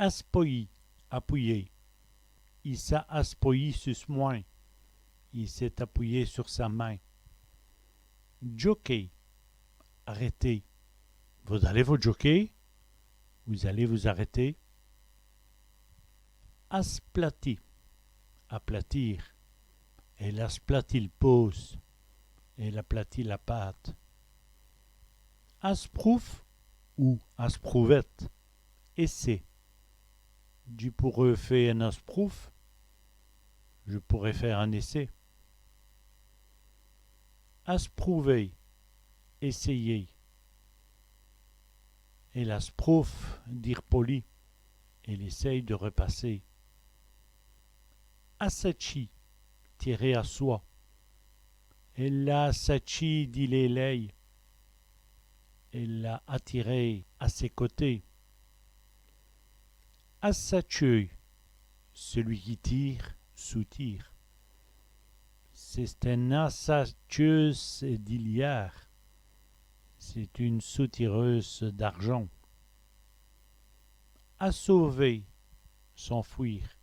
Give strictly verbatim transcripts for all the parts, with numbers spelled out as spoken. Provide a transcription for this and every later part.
Aspoyî, appuyer. I s'a aspoyî sus s' mwin. Il s'est appuyé sur sa main. Djoker, arrêter. Vos dalez vos djoker ? Vous allez vous arrêter. Asplati, aplatir. Èle asplatit l' pôsse. Elle aplatit la pâte. Asproûve ou asproûvète, essai. Dji pôreu fé ène asproûve. Je pourrais faire un essai. Asproûver, essayer. Èle asproûve di r'polî. Elle essaye de repasser. Assatchî, tirer à soi. Èle l'a assatchî di lès lèyes. Elle l'a attiré à ses côtés. Assatcheû, celui qui tire, soutire. C'è-st-ène assatcheûse di liârds. C'est une soutireuse d'argent. Assauver, s'enfuir.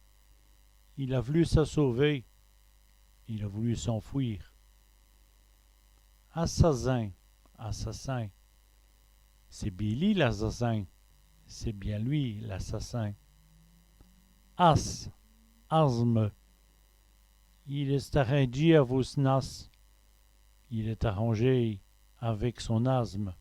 Il a v'lu s'assauver. Il a voulu s'enfuir. Assassin, assassin. C'èst bén li l'assassin. C'est bien lui l'assassin. As, asme. Il èst arindjî avou s'n-as. Il est arrangé avec son asthme.